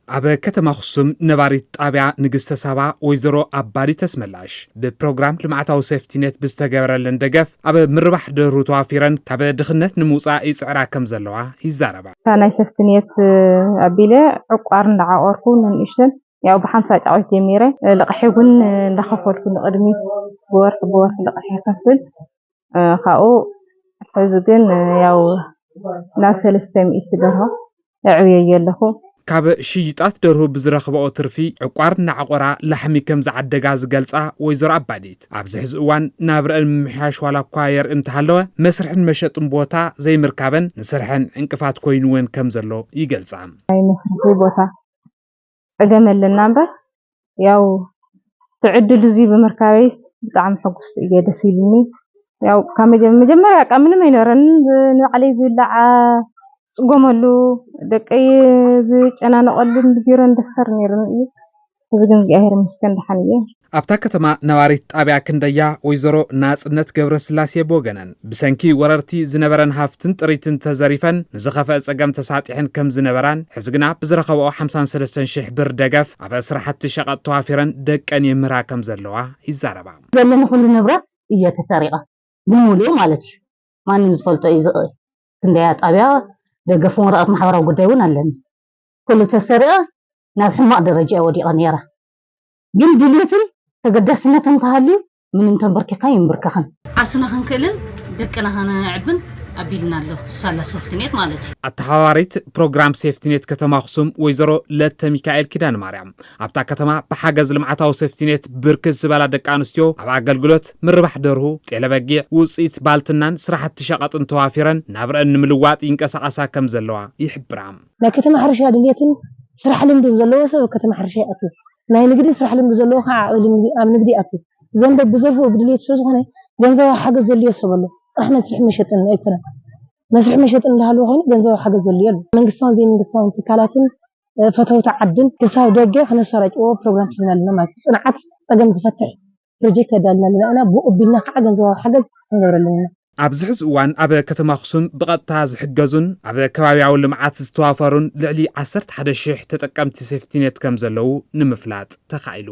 ኣብ ከተማ ኣኽሱም ነባሪት ጣብያ ንግስተ ሳባ ወይዘሮ ኣባዲ ተስመላሽ ብፕሮግራም ልምዓታዊ ሴፍቲኔት ብዝተገበረለን ደገፍ ኣብ ምርባሕ ደርሁ ተዋፊረን ካብ ድኽነት ንምውፃእ ይፅዕራ ከም ዘለዋ ይዛረባ። እታ ናይ ሴፍቲኔት ኣቢለ ዕቋር እንዳዓቆርኩ ንንእሽተን ያው ብሓምሳ ጫቑት ጀሚረ፣ ልቕሒ እውን እንዳኸፈልኩ ንቕድሚት ብወርሒ ብወርሒ ልቕሒ ይኸፍል። ካብኡ ሕዚ ግን ያው ናብ ሰለስተ ሚእቲ ደርሆ ኣዕብየዮ ኣለኹ። ካብ ሽይጣት ደርሁ ብዝረኽበኦ ትርፊ ዕቋር እናዓቆራ ላሕሚ ከም ዝዓደጋ ዝገልጻ ወይዘሮ ኣባዲት፣ ኣብዚ ሕዚ እዋን ናብረአን ምምሕያሽ ዋላ እኳ የርኢ እንተሃለወ፣ መስርሕን መሸጥን ቦታ ዘይምርካበን ንስርሐን ዕንቅፋት ኮይኑወን ከም ዘሎ ይገልጻ። ናይ መስርሒ ቦታ ጸገም ኣለና እምበር፣ ያው እቲ ዕድል እዚ ብምርካበይስ ብጣዕሚ ሕጉስቲ እየ፣ ደስ ኢሉኒ። ያው ካብ መጀ-፣ መጀመርያ በቃ ምንም ኣይነበረን፣ ንባዕለይ ዝብላዕ ዝጽገመሉ፣ ደቀይ ዝጨናነቐሉን ቢሮን ደፍተር ነይሩኒ እዩ። ሕዚ ግን እግዚኣብሔር ይመስገን ደሓን እየ። ኣብታ ከተማ ነባሪት ጣብያ ክንደያ ወይዘሮ ናጽነት ገብረስላሴ ብወገነን፣ ብሰንኪ ወረርቲ ዝነበረን ሃፍትን ጥሪትን ተዘሪፈን ንዝኸፍአ ጸገም ተሳጢሐን ከም ዝነበራን፣ ሕዚ ግና ብዝረኸብኦ ሓምሳን ሰለስተን ሽሕ ብር ደገፍ ኣብ ስራሕቲ ሸቐጥ ተዋፊረን ደቀን የምህራ ከም ዘለዋ ይዛረባ። ዘለኒ ኩሉ ንብረት እየ ተሰሪቐ፣ ብምሉኡ ማለት እዩ። ማንም ዝፈልጦ እዩ። ዝቕ-፣ ክንደያ ጣብያ ደገፍን ወረቐት ማሕበራዊ ጉዳይ እውን ኣለኒ። ኩሉ ተሰሪቐ ናብ ሕማቕ ደረጃ እየ ወዲቐ ነይረ። ግን ድልየትን ተገዳስነትን እንተሃልዩ ምንም ተንበርኪኽካ ይንብርከኽን። ዓርስና ክንክእልን ደቅና ከነዕብን ኣቢልና ኣሎ። ሳላ ሶፍትኔት ማለት እዩ። ኣተሓባባሪት ፕሮግራም ሴፍቲኔት ከተማ ኣኽሱም ወይዘሮ ለተ ሚካኤል ኪዳነ ማርያም፣ ኣብታ ከተማ ብሓገዝ ልምዓታዊ ሴፍቲኔት ብርክት ዝበላ ደቂ ኣንስትዮ ኣብ ኣገልግሎት ምርባሕ ደርሁ፣ ጤለ በጊዕ፣ ውፅኢት ባልትናን ስራሕቲ ሸቐጥን ተዋፊረን ናብረአን ንምልዋጥ ይንቀሳቐሳ ከም ዘለዋ ይሕብራ። ናይ ከተማ ሕርሻ ድልየትን ስራሕ ልምድን ዘለዎ ሰብ ኣብ ከተማ ሕርሻ ይኣቱ። ናይ ንግድን ስራሕ ልምዲ ዘለዎ ከዓ ኣብ ልምዲ-፣ ኣብ ንግዲ ይኣቱ። ዘንበ ብዘርፍኡ ብድልየት ስለ ዝኾነ ገንዘባዊ ሓገዝ ዘድልዮ ሰብ ኣሎ። ጥራሕ መስርሒ መሸጥን ኣይኮነን። መስርሒ መሸጥን እንዳሃለወ ኮይኑ ገንዘባዊ ሓገዝ ዘድልዮ ኣሎ። መንግስታውን ዘይመንግስታውን ትካላትን፣ እ፣ ፈተውቲ ዓድን ክሳብ ደገ ክነሰራጭዎ ፕሮግራም ሒዝና ኣለና ማለት እዩ። ጽንዓት ጸገም ዝፈትሕ ፕሮጀክት ኣዳልና ኣለና ኢና። ብኡ ኣቢልና ከዓ ገንዘባዊ ሓገዝ ክንገብረለን ኢና። ኣብዚ ሕዚ እዋን ኣብ ከተማ ኣኽሱም ብቐጥታ ዝሕገዙን ኣብ ከባቢያዊ ልምዓት ዝተዋፈሩን ልዕሊ ዓሰርተ ሓደ ሽሕ ተጠቀምቲ ሴፍቲኔት ከም ዘለዉ ንምፍላጥ ተኻኢሉ።